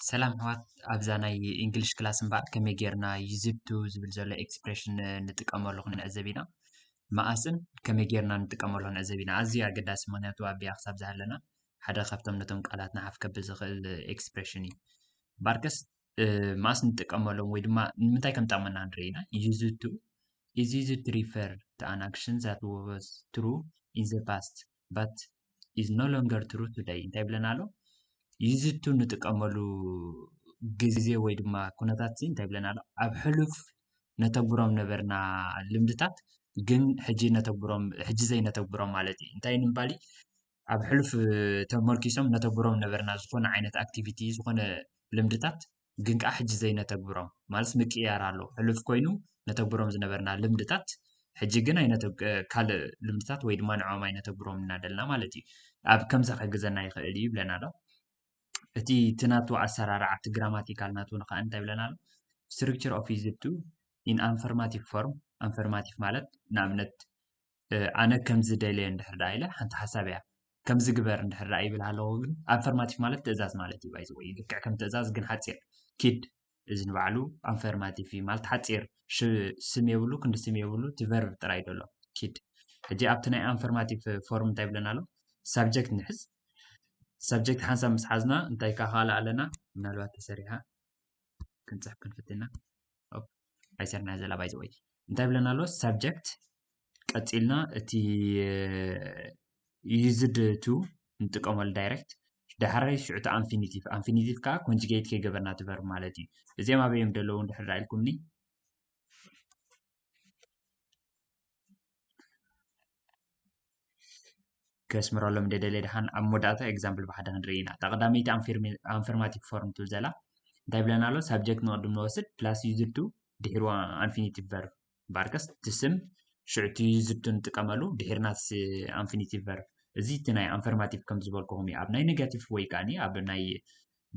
ሰላም ኣሕዋት፣ ኣብዛ ናይ English class እምበኣር ከመይ ጌርና used to ዝብል ዘሎ expression ንጥቀመሉ ክንዕዘብ ኢና። መኣስን ከመይ ጌርና ንጥቀመሉ ክንዕዘብ ኢና። ኣዝዩ ኣገዳሲ፣ ምኽንያቱ ኣቢኣ ክሳብ ዝሃለና ሓደ ካብቶም ነቶም ቃላት ንሓፍ ከብል ዝኽእል expression እዩ። እምበኣርከስ መኣስ ንጥቀመሎም ወይ ድማ ንምንታይ ከም ጠቕመና ንርኢ ኢና። Used to is used to refer to an action that was true in the past but is no longer true today። እንታይ ይብለና ኣሎ? Used to ንጥቀመሉ ግዜ ወይ ድማ ኩነታት እንታይ ይብለና ኣሎ? ኣብ ሕሉፍ ነተግብሮም ነበርና ልምድታት ግን ሕጂ ነተግብሮም ሕጂ ዘይነተግብሮም ማለት እዩ። እንታይ ንምባል እዩ? ኣብ ሕሉፍ ተመርኪሶም ነተግብሮም ነበርና ዝኾነ ዓይነት activity፣ ዝኾነ ልምድታት ግን ከዓ ሕጂ ዘይነተግብሮም ማለት ምቅያር ኣሎ። ሕሉፍ ኮይኑ ነተግብሮም ዝነበርና ልምድታት ሕጂ ግን ኣይነተግ ካልእ ልምድታት ወይ ድማ ንዕኦም ኣይነተግብሮም እናደልና ማለት እዩ። ኣብ ከምዚ ክሕግዘና ይኽእል እዩ ይብለና ኣሎ። እቲ እቲ ናቱ ኣሰራርዓ እቲ grammatical ናቱ ንኸዓ እንታይ ይብለና ኣሎ? Structure of used to in affirmative form። Affirmative ማለት ንኣብነት ኣነ ከምዚ ደልየ እንድሕር ደኣ ኢለ ሓንቲ ሓሳብ እያ። ከምዚ ግበር እንድሕር ደኣ ይብል ኣለኹ ግን affirmative ማለት ትእዛዝ ማለት እዩ። ባይዘ ወይ ልክዕ ከም ትእዛዝ ግን ሓፂር። ኪድ እዚ ንባዕሉ affirmative እዩ ማለት ሓፂር ስም የብሉ ክንዲ ስም የብሉ እቲ verb ጥራይ ዘሎ ኪድ። ሕጂ ኣብቲ ናይ affirmative form እንታይ ይብለና ኣሎ? Subject ንሕዝ። Subject ሓንሳብ ምስ ሓዝና እንታይ ከኻል ኣለና? ምናልባት ተሰሪሓ ክንፅሕፍ ክንፍትና ኣይሰርና ዘላ ባይዘ ወይ እንታይ ይብለና ኣሎ? Subject ቀፂልና እቲ used to ንጥቀመሉ direct ዳሕራይ ሽዑ እቲ infinitive። Infinitive ከዓ conjugate ከይገበርና እቲ verb ማለት እዩ። እዚኦም ኣበይ እዮም ዘለዉ እንድሕር ደኣ ኢልኩምኒ ከስምረሎም ደደለ ድሓን ኣብ መወዳእታ example ብሓደ ክንርኢ ኢና። እታ ቀዳመይቲ affirmative form ትብል ዘላ እንታይ ይብለና ኣሎ? Subject ንቕድም ንወስድ plus used to ድሕርዋ infinitive verb። እምበኣርከስ እቲ ስም ሽዑ እቲ used to ንጥቀመሉ ድሕርና infinitive verb። እዚ እቲ ናይ affirmative ከም ዝበልኩኹም እዩ። ኣብ ናይ negative ወይ ከዓ ኣብ ናይ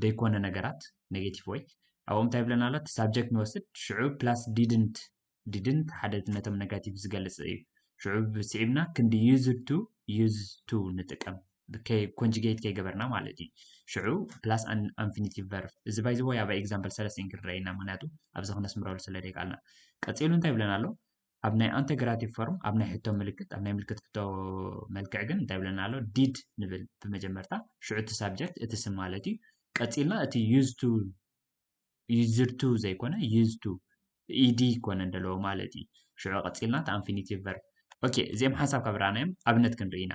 ዘይኮነ ነገራት negative ወይ ኣብኡ እንታይ ይብለና ኣሎ? እቲ subject ንወስድ ሽዑ plus didn't didn't ሓደ ነቶም negative ዝገልፅ እዩ። ሽዑ ብስዒብና ክንዲ used to used to ንጥቀም conjugate ከይገበርና ማለት እዩ። ሽዑ plus infinitive verb እዚ ባይዘ ወይ ኣብ example ሰለስተ ክንረአ ኢና፣ ምክንያቱ ኣብዚ ክነስምረሉ ስለ ደይካልና። ቀፂሉ እንታይ ይብለና ኣሎ? ኣብ ናይ interrogative form ኣብ ናይ ሕቶ ምልክት ኣብ ናይ ምልክት ሕቶ መልክዕ ግን እንታይ ይብለና ኣሎ? Did ንብል ብመጀመርታ። ሽዑ እቲ subject እቲ ስም ማለት እዩ። ቀፂልና እቲ used to used to ዘይኮነ used to ed ይኮነ እንደለዎ ማለት እዩ። ሽዑ ቀፂልና እቲ infinitive verb። Okay፣ እዚኦም ሓንሳብ ካብ ረኣናዮም ኣብነት ክንርኢ ኢና።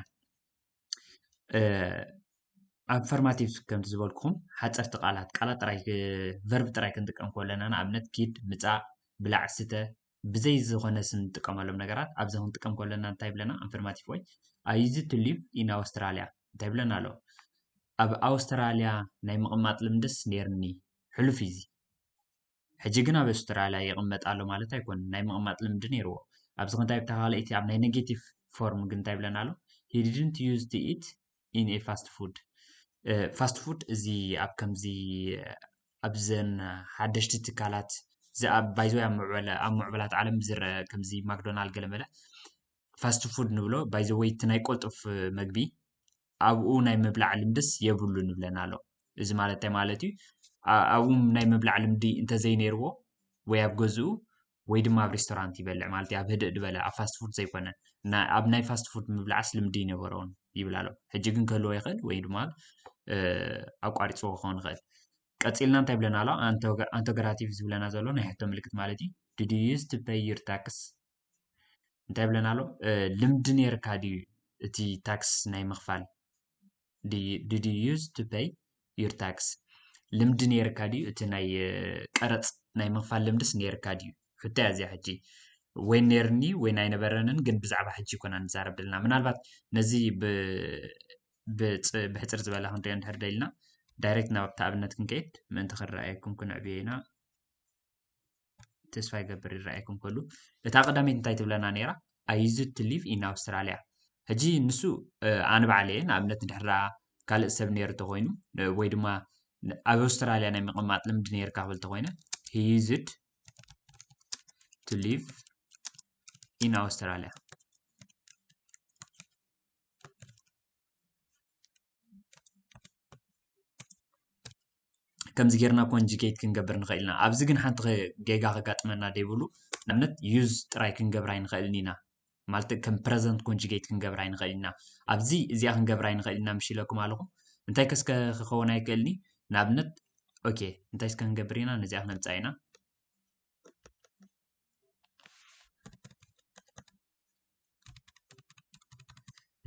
Affirmative ከምቲ ዝበልኩኹም ሓፀርቲ ቃላት ቃላት ጥራይ verb ጥራይ ክንጥቀም ከለና ንኣብነት ኪድ፣ ምፃእ፣ ብላዕ፣ ስተ ብዘይ ዝኾነ ስም ንጥቀመሎም ነገራት ኣብዚ ክንጥቀም ከለና እንታይ ይብለና? Affirmative ወይ I used to live in Australia እንታይ ይብለና ኣሎ? ኣብ ኣውስትራልያ ናይ ምቕማጥ ልምድስ ነይርኒ። ሕሉፍ እዩ እዚ። ሕጂ ግን ኣብ ኣውስትራልያ ይቕመጥ ኣሎ ማለት ኣይኮነን። ናይ ምቕማጥ ልምዲ ነይርዎ። ኣብዚ ክንታይ ብታ ካልኣይቲ ኣብ ናይ negative form ግን እንታይ ይብለና ኣሎ? He didn't use to eat in a fast food። Fast food እዚ ኣብ ከምዚ ኣብዘን ሓደሽቲ ትካላት እዚ ኣብ ባይዘወይ ኣብ ምዕበለ ኣብ ምዕበላት ዓለም ዝረአ ከምዚ ማክዶናልድ ገለመለ fast food ንብሎ ባይዘወይ እቲ ናይ ቀልጡፍ መግቢ ኣብኡ ናይ ምብላዕ ልምድስ የብሉን ይብለና ኣሎ። እዚ ማለት እንታይ ማለት እዩ? ኣብኡ ናይ ምብላዕ ልምዲ እንተዘይነይርዎ ወይ ኣብ ገዝኡ ወይ ድማ ኣብ ሬስቶራንት ይበልዕ ማለት እዩ። ኣብ ህድእ ዝበለ ኣብ fast food ዘይኮነ ኣብ ናይ fast food ምብላዕስ ልምዲ ይነበሮን ይብል ኣሎ። ሕጂ ግን ክህልዎ ይኽእል ወይ ድማ ኣቋሪፅዎ ክኸውን ይኽእል። ቀፂልና እንታይ ይብለና ኣሎ? Interrogative ዝብለና ዘሎ ናይ ሕቶ ምልክት ማለት እዩ። Did you use to pay your tax? እንታይ ይብለና ኣሎ? ልምዲ ነይርካ ድዩ እቲ ታክስ ናይ ምኽፋል? Did you use to pay your tax? ልምዲ ነይርካ ድዩ እቲ ናይ ቀረፅ ናይ ምኽፋል ልምድስ ነይርካ ድዩ? ሕቶ እያ እዚኣ። ሕጂ ወይ ነይርኒ ወይ ኣይነበረንን፣ ግን ብዛዕባ ሕጂ ይኮና ንዛረብ ደለና። ምናልባት ነዚ ብሕፅር ዝበለ ክንሪኦ እንድሕር ደሊና direct ናብ ኣብቲ ኣብነት ክንከይድ ምእንቲ ክረኣየኩም ክንዕብዮ ኢና። ተስፋ ይገብር ይረኣየኩም ከሉ። እታ ቀዳመይቲ እንታይ ትብለና ነይራ? I used to live in Australia። ሕጂ ንሱ ኣነ ባዕለ እየ ንኣብነት እንድሕራ ካልእ ሰብ ነይሩ ተኮይኑ ወይ ድማ ኣብ ኣውስትራልያ ናይ ምቕማጥ ልምዲ ነይርካ ክብል ተኮይነ he used to live in Australia። ከምዚ ጌርና ኮንጁጌት ክንገብር ንኽእል ኢና። ኣብዚ ግን ሓንቲ ጌጋ ከጋጥመና ደይብሉ። ንኣብነት ዩዝ ጥራይ ክንገብር ኣይንኽእልን ኢና። ማለት ከም ፕረዘንት ኮንጁጌት ክንገብር ኣይንኽእል ኢና። ኣብዚ እዚኣ ክንገብር ኣይንኽእል ኢና ምሽ ኢለኩም ኣለኹ። እንታይ ከስከ ክኸውን ኣይክእልኒ? ንኣብነት ኦኬ፣ እንታይ እስከ ክንገብር ኢና? ነዚኣ ክነምፃ ኢና።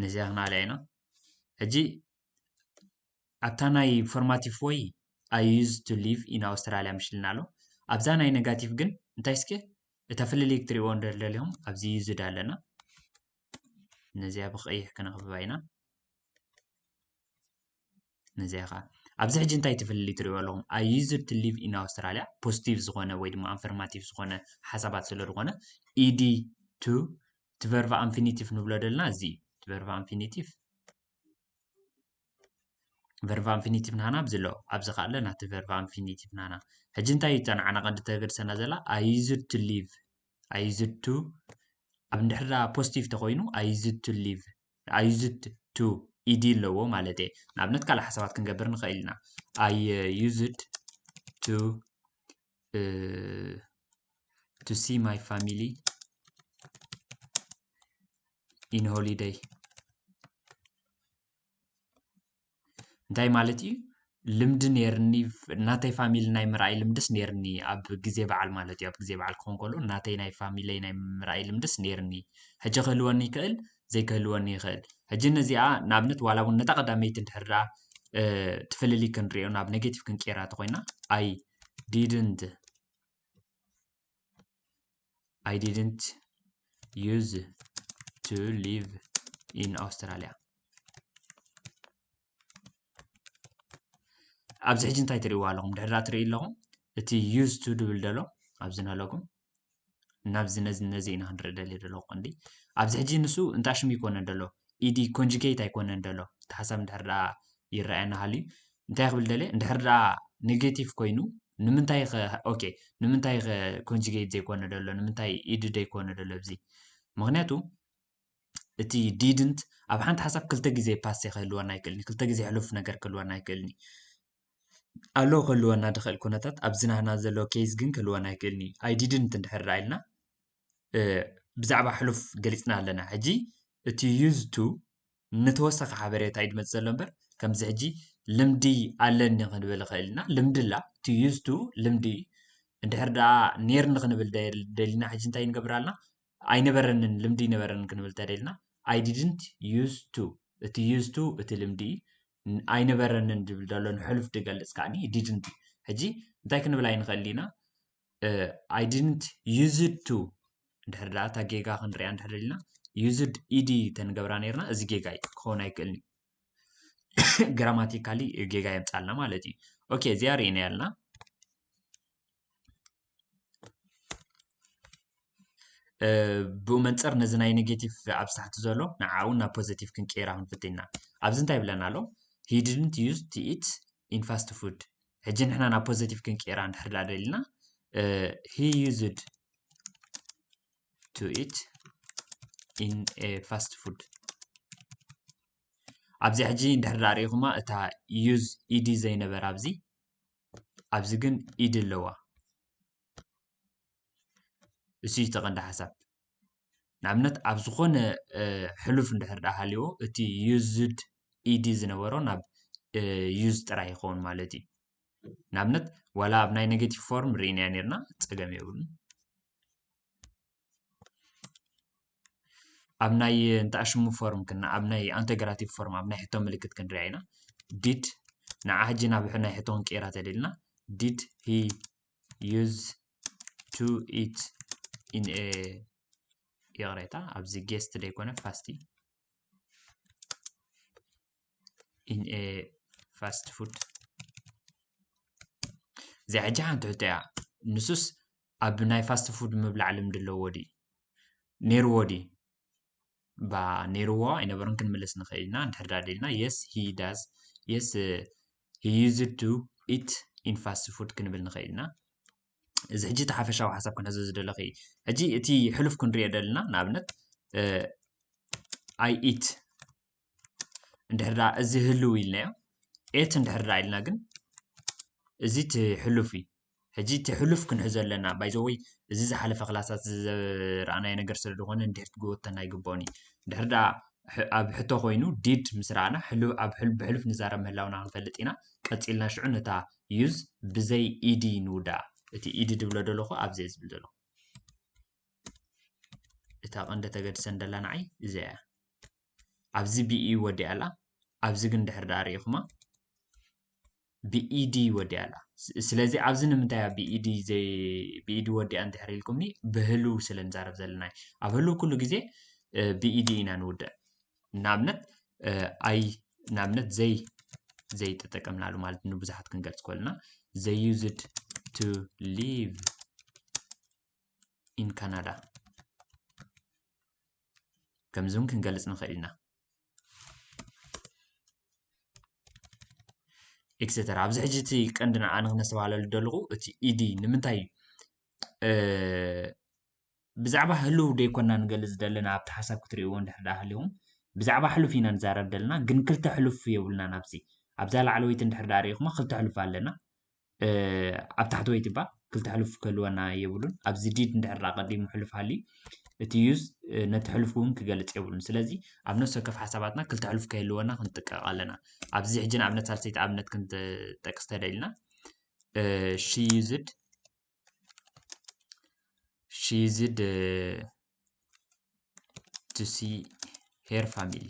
ነዚኣ ክናልያ ኢና። ሕጂ ኣብታ ናይ ፎርማቲቭ ወይ I used to live in Australia ምሽልና ኣሎ። ኣብዛ ናይ ነጋቲቭ ግን እንታይ እስከ እታ ፍልልይ ክትሪእዎ እንደደሊኹም ኣብዚ ዩዝድ ኣለና። ነዚኣ ብቐይሕ ክነኽብባ ኢና። ነዚኣ ኸዓ ኣብዚ ሕጂ እንታይ ትፍልልይ ትሪእዎ ኣለኹም? I used to live in Australia ፖዚቲቭ ዝኾነ ወይ ድማ ኣንፈርማቲቭ ዝኾነ ሓሳባት ስለ ዝኾነ ኢዲ ቱ እቲ ቨርባ ኣንፊኒቲቭ ንብሎ ደልና እዚ ቨርባ ኣንፊኒቲቭ ቨርባ ኣንፊኒቲቭ ናና ኣብዚ ኣሎ ኣብዚ ከዓ ኣሎ ናቲ ቨርባ ኣንፊኒቲቭ ናና። ሕጂ እንታይ እዩ እታ ንዓና ቀንዲ ተገድሰና ዘላ? I used to live I used to ኣብ እንድሕር ዳ ፖዚቲቭ ተኮይኑ I used to live I used to ኢዲ ኣለዎ ማለት እየ። ንኣብነት ካልእ ሓሳባት ክንገብር ንኽእል ኢና። I used to to see my family in holiday እንታይ ማለት እዩ? ልምዲ ነርኒ ናተይ ፋሚሊ ናይ ምርኣይ ልምድስ ነርኒ ኣብ ግዜ በዓል ማለት እዩ። ኣብ ግዜ በዓል ክኾን ከሎ ናተይ ናይ ፋሚለይ ናይ ምርኣይ ልምድስ ነርኒ። ሕጂ ክህልወኒ ይክእል ዘይክህልወኒ ይክእል። ሕጂ ነዚኣ ንኣብነት ዋላ እውን ነታ ቀዳመይቲ እንድሕር ደኣ ትፍልልይ ክንሪኦ ናብ ኔጌቲቭ ክንቀይራ ተኮይና I didn't I didn't use to live in Australia ኣብዚ ሕጂ እንታይ ትሪእዎ ኣለኹም? ድሕር ትርኢ ኣለኹም እቲ use to ድብል ደሎ ኣብዚ ናለኩም ናብዚ ነዚ ነዚ ኢና ክንርኢ ደልየ ደለኹ ቀንዲ ኣብዚ ሕጂ ንሱ እንታይ ሽም ይኮነ ደሎ ኢዲ ኮንጁጌት ኣይኮነን ደሎ እቲ ሓሳብ እንድሕር ደኣ ይረኣየና ሃልዩ እንታይ ክብል ደልየ እንድሕር ደኣ ኔጌቲቭ ኮይኑ ንምንታይ ኦኬ ንምንታይ ኮንጁጌት ዘይኮነ ደሎ ንምንታይ ኢዲ ደይኮነ ደሎ ኣብዚ ምክንያቱ እቲ didn't ኣብ ሓንቲ ሓሳብ ክልተ ግዜ ፓስት ክህልወና ኣይክእልኒ ክልተ ግዜ ሕሉፍ ነገር ክህልወና ኣይክእልኒ ኣሎ ክህልወና ድኽእል ኩነታት ኣብዚ ናህና ዘሎ ኬዝ ግን ክህልወና ኣይክእልኒ I didn't እንድሕር ደኣ ኢልና ብዛዕባ ሕሉፍ ገሊፅና ኣለና ሕጂ እቲ use to ንተወሳኺ ሓበሬታ እዩ ድመፅእ ዘሎ እምበር ከምዚ ሕጂ ልምዲ ኣለኒ ክንብል ይኽእል ኢና ልምዲ ላ እቲ use to ልምዲ እንድሕር ደኣ ኔርኒ ክንብል ደሊና ሕጂ እንታይ ንገብር ኣለና ኣይነበረንን ልምዲ ኣይነበረንን ክንብል ተደሊና I didn't use to እቲ use to እቲ ልምዲ ኣይነበረንን ዝብል ዘሎ ንሕሉፍ ድገልፅ ከዓኒ didn't ሕጂ እንታይ ክንብል ኣይንኽእል ኢና I didn't used to እንድሕር ደኣ እታ ጌጋ ክንሪኣ እንድሕር ደሊና used ኢዲ ተንገብራ ነርና እዚ ጌጋ እዩ ክኸውን ኣይክእልን እዩ grammatical ጌጋ የምፃልና ማለት እዩ okay እዚኣ ርኢና ያልና ብኡ መንፅር ነዚ ናይ negative ኣብዚ ታሕቲ ዘሎ ንዓኡ ናብ positive ክንቀይራ ክንፍትን ኢና ኣብዚ እንታይ ይብለና ኣሎ he didn't use to eat in fast food ሕጂ ንሕና ናብ positive ክንቀይራ እንድሕር ደኣ ደሊና he used to eat in a fast food ኣብዚ ሕጂ እንድሕር ደኣ ርኢኹማ እታ use ኢዲ ዘይነበረ ኣብዚ ኣብዚ ግን ኢዲ ኣለዋ እሱ እዩ ተቐንዲ ሓሳብ ንኣብነት ኣብ ዝኾነ ሕሉፍ እንድሕር ደኣ ሃልዎ እቲ used ኢዲ ዝነበሮ ናብ use ጥራይ ይኸውን ማለት እዩ ንኣብነት ዋላ ኣብ ናይ negative form ርኢናያ ነርና ፀገም የብሉን ኣብ ናይ እንተኣሽሙ ፎርም ክና ኣብ ናይ ኣንተግራቲቭ ፎርም ኣብ ናይ ሕቶ ምልክት ክንሪኣ ኢና did ንዓ ሕጂ ናብ ናይ ሕቶ ክንቀይራ ተደልና did he use to eat in a ይቕሬታ ኣብዚ guest ደይኮነ fast in a fast food እዚኣ ሕጂ ሓንቲ ሕቶ እያ ንሱስ ኣብ ናይ fast food ምብላዕ ልምዲ ኣለዎ ድዩ ነይርዎ ድዩ ባ ነይርዎ ኣይነበሮን ክንምልስ ንኽእል ኢና እንድሕር ደኣ ደሊና yes he does yes he used to eat in fast food ክንብል ንኽእል ኢና እዚ ሕጂ እቲ ሓፈሻዊ ሓሳብ ክንሕዞ ዝደለኺ ሕጂ እቲ ሕሉፍ ክንሪኦ ደልና ንኣብነት I eat እንድሕር ደኣ እዚ ህልው ኢልናዮ ate እንድሕር ደኣ ኢልና ግን እዚ እቲ ሕሉፍ እዩ። ሕጂ እቲ ሕሉፍ ክንሕዞ ኣለና። By the way፣ እዚ ዝሓለፈ ክላሳት ዝረኣናዮ ነገር ስለ ዝኾነ እንድሕር ትግወተና ኣይግብኦን እዩ። ድሕር ደኣ ኣብ ሕቶ ኮይኑ did ምስ ረኣና ብሕሉፍ ንዛረብ ምህላውና ክንፈልጥ ኢና። ቀፂልና ሽዑ ነታ use ብዘይ ed ንውድኣ። እቲ ed ድብሎ ዘለኹ ኣብዚ እየ ዝብል ዘለኹ። እታ ቀንዲ ተገድሰን ደላ ንዓይ እዚኣ እያ። ኣብዚ ብኢ ወዲኣ ኣላ። ኣብዚ ግን ድሕር ደኣ ርኢኹማ ብኢዲ ወዲኣ ኣላ። ስለዚ ኣብዚ ንምንታይ እያ ብኢዲ ዘይ ብኢዲ ወዲኣ እንድሕር ኢልኩምኒ ብህልው ስለ ንዛረብ ዘለና እዩ። ኣብ ህልው ኩሉ ግዜ ብኢዲ ኢና ንውድእ። ንኣብነት ኣይ ንኣብነት ዘይ ዘይተጠቀምናሉ ማለት ንብዙሓት ክንገልፅ ከለና they used to live in Canada ከምዚ እውን ክንገልፅ ንኽእል ኢና። ኤክሴተራ ኣብዚ ሕጂ እቲ ቀንዲ ንዓኒ ክነስተባህለሉ ደለኹ እቲ ኢዲ ንምንታይ ብዛዕባ ህልው ደይኮና ንገልፅ ዘለና ኣብቲ ሓሳብ ክትርእይዎ እንድሕር ደኣ ሃሊኹም ብዛዕባ ሕሉፍ ኢና ንዛረብ ዘለና ግን ክልተ ሕሉፍ የብሉና ናብዚ ኣብዛ ላዕለወይቲ እንድሕር ደኣ ርኢኹማ ክልተ ሕሉፍ ኣለና ኣብ ታሕተወይቲ እባ ክልተ ሕሉፍ ክህልወና የብሉን ኣብዚ ዲድ እንድሕር ደኣ ቀዲሙ ሕሉፍ ሃልዩ እቲ use ነቲ ሕሉፍ እውን ክገልፅ የብሉን ስለዚ ኣብ ነፍሲ ወከፍ ሓሳባትና ክልተ ሕሉፍ ከይህልወና ክንጥቀቕ ኣለና ኣብዚ ሕጂ ንኣብነት ሳልሰይቲ ኣብነት ክንጠቅስ ተደሊና she used she used to see her family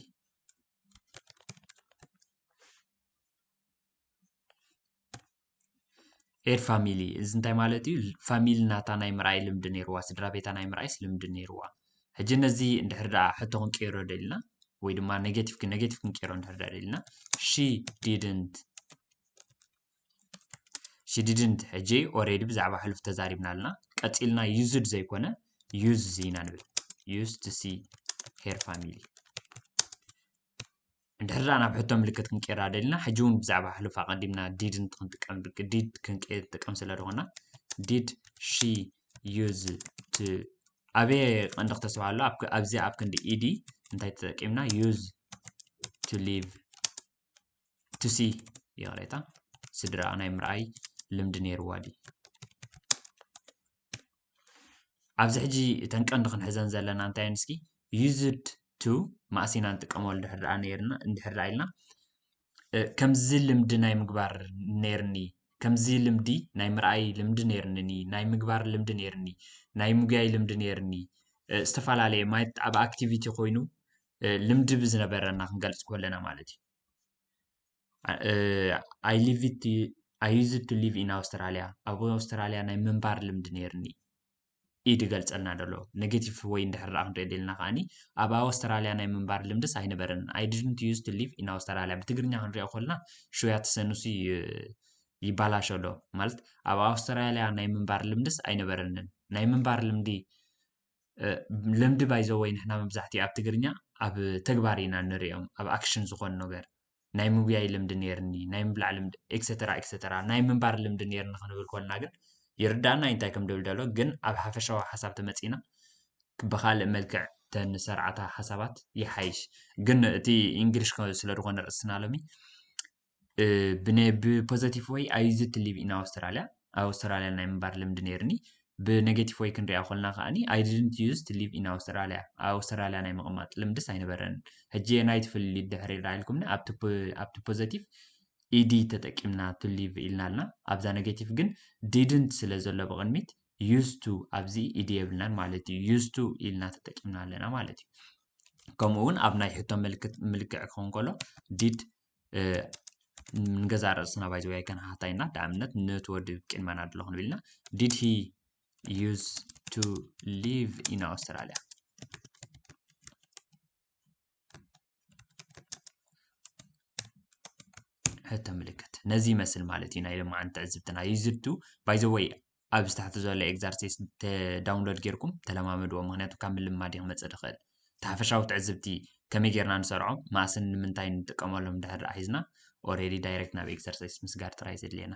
her family እዚ እንታይ ማለት እዩ family ናታ ናይ ምርኣይ ልምዲ ነይርዋ ስድራ ቤታ ናይ ምርኣይስ ልምዲ ነይርዋ ሕጂ ነዚ እንድሕር ደኣ ሕቶ ክንቀይሮ ደሊና ወይ ድማ negative negative ክንቀይሮ እንድሕር ደኣ ደሊና she didn't she didn't ሕጂ already ብዛዕባ ሕሉፍ ተዛሪብና ኣለና ቀፂልና used ዘይኮነ use ኢና ንብል used to see her family እንድሕር ደኣ ናብ ሕቶ ምልክት ክንቀይራ ደሊና ሕጂ እውን ብዛዕባ ሕሉፍ ኣቐዲምና didn't ክንጥቀም did ክንጥቀም ስለ ዝኾና did she use to ኣበየ ቀንዲ ክተስብ ኣሎ ኣብዚ ኣብ ክንዲ ed እንታይ ተጠቂምና use to live to see ይቕሬታ ስድራ ናይ ምርኣይ ልምዲ ነይርዋ ድዩ ኣብዚ ሕጂ እተን ቀንዲ ክንሕዘን ዘለና እንታይ ንስኪ used to ማእሲና ንጥቀመሉ ድሕር ደኣ ነርና እንድሕር ደኣ ኢልና ከምዚ ልምዲ ናይ ምግባር ነርኒ ከምዚ ልምዲ ናይ ምርኣይ ልምዲ ነርኒ ናይ ምግባር ልምዲ ነርኒ ናይ ምጉያይ ልምዲ ነርኒ ዝተፈላለየ ማለት ኣብ activity ኮይኑ ልምዲ ብዝነበረና ክንገልፅ ከለና ማለት እዩ I live it I used to live in Australia ኣብ ኣውስትራልያ ናይ ምንባር ልምዲ ነይርኒ እዩ ድገልፀልና ደሎ negative ወይ እንድሕር ደኣ ክንሪኦ ደልና ከዓኒ ኣብ ኣውስትራልያ ናይ ምንባር ልምድስ ኣይነበረን I didn't used to live in Australia ብትግርኛ ክንሪኦ ከልና ሽውያ ተሰኑሲ ይባላሸ ኣሎ ማለት ኣብ ኣውስትራልያ ናይ ምንባር ልምድስ ኣይነበረንን ናይ ምንባር ልምዲ ልምዲ by the way ንሕና መብዛሕትኡ ኣብ ትግርኛ ኣብ ተግባር ኢና ንሪኦም ኣብ action ዝኾኑ ነገር ናይ ምጉያይ ልምዲ ነይርኒ ናይ ምብላዕ ልምዲ etc etc ናይ ምንባር ልምዲ ነይርኒ ክንብል ኮልና ግን ይርዳእና እንታይ ከም ድብል ደሎ ግን ኣብ ሓፈሻዊ ሓሳብ ተመፂና ብካልእ መልክዕ ተንሰርዓታ ሓሳባት ይሓይሽ ግን እቲ English ስለ ዝኾነ ርእስና ሎሚ ብነ ብ positive way I used to live in Australia ኣብ ኣውስትራልያ ናይ ምንባር ልምዲ ነይርኒ ብ negative way ክንሪኣ ኮልና ከዓኒ I didn't used to live in Australia ኣብ ኣውስትራልያ ናይ ምቕማጥ ልምድስ ኣይነበረን ሕጂ የናይ ትፍልልዩ ድሕሪ ዳ ኢልኩምኒ ኣብቲ positive ed ተጠቂምና to live ኢልና ኣልና ኣብዛ negative ግን didn't ስለ ዘሎ ብቕድሚት used to ኣብዚ ed የብልናን ማለት እዩ used to ኢልና ተጠቂምና ኣለና ማለት እዩ ከምኡ እውን ኣብ ናይ ሕቶ ምልክት ምልክዕ ክኸውን ከሎ did ንገዛእ ርእስና by the way ኣይከነሓታይና ንኣብነት ነቲ ወዲ ቅድመና ኣሎ ክንብል ኢና did he used to live in Australia ሕቶ ምልክት ነዚ ይመስል ማለት እዩ ናይ ሎማዓንቲ ትዕዝብትና used to by the way ኣብዚ ታሕቲ ዘሎ exercise download ጌርኩም ተለማመድዎ ምክንያቱ ካብ ምልማድ እዩ ክመፅእ ዝኽእል እቲ ሓፈሻዊ ትዕዝብቲ ከመይ ጌርና ንሰርዖ መኣስን ንምንታይ ንጥቀመሎም ድሕር ደኣ ሒዝና already direct ናብ exercise ምስጋር ጥራይ ዘድልየና